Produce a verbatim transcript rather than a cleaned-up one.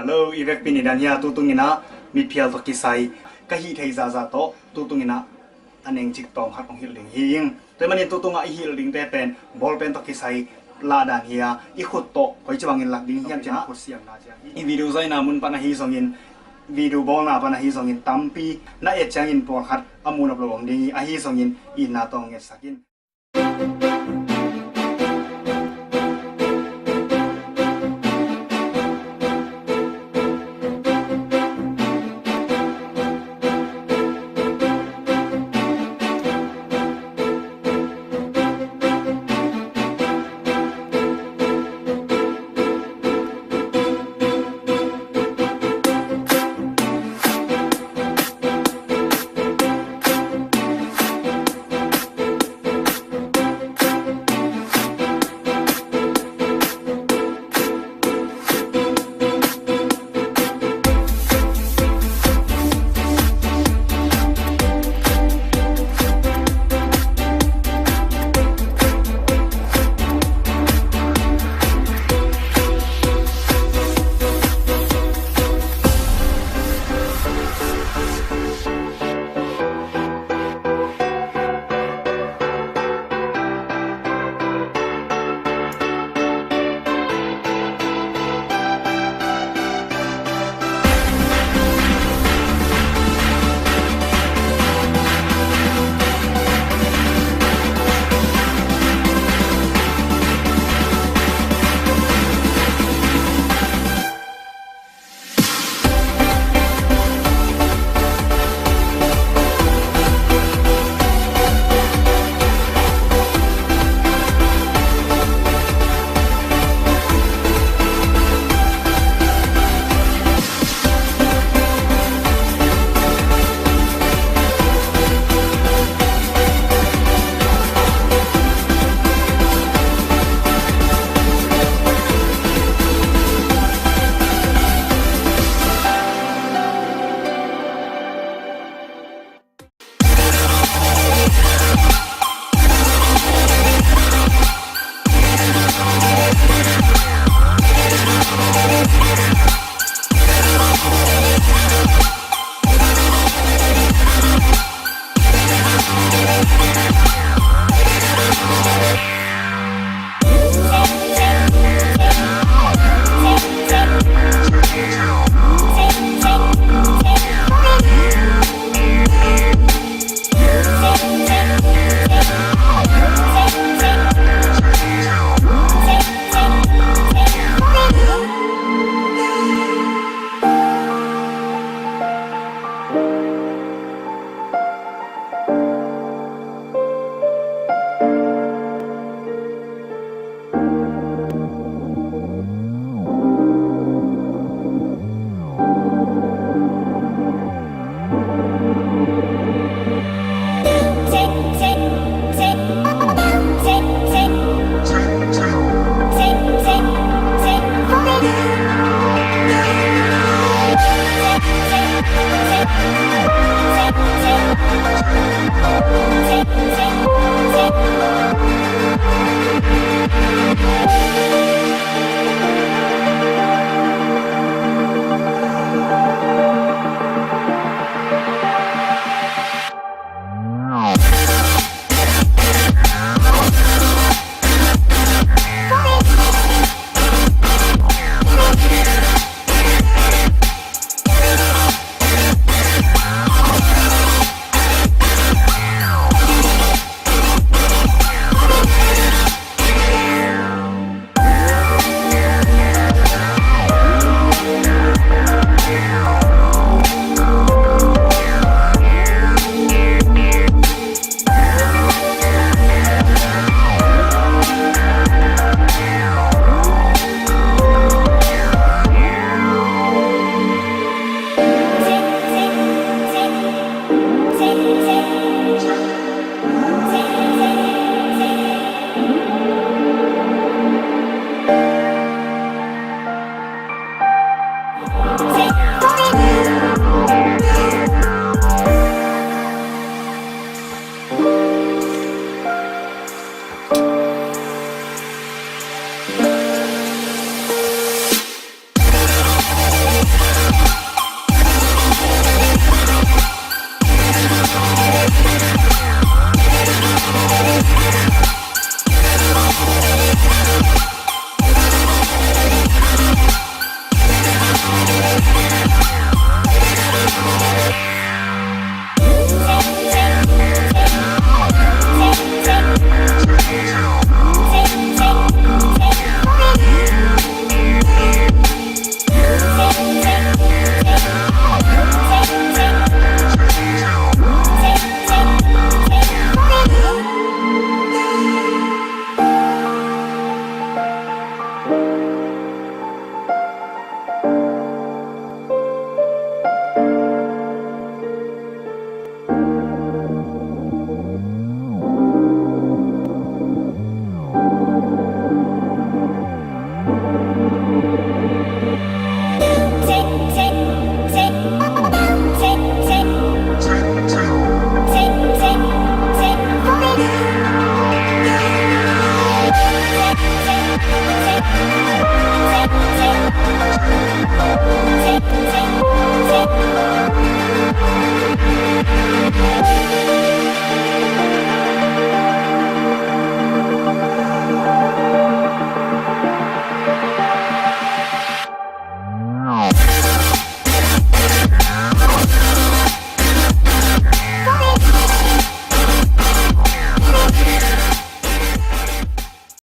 Hello, i vekpi in i dan hia? Tutung in ah mitphial tawh kisai ka hih theih zahzah tawh tutung in ah a neng cik tawm khat hong hilh ding hi ing. Tua ahih manin tutung ah i hilh dingte pen ball pen tawh kisai lah dan hia, i khut tawh koici bangin lak ding hiam cih ah, i video zaihna mun pan ahi zongin, video bawlna pan ahi zongin tampi na et ciangin pawlkhat a mu nop lo om ding hi. Ahi zongin itna tawh hong etsak in.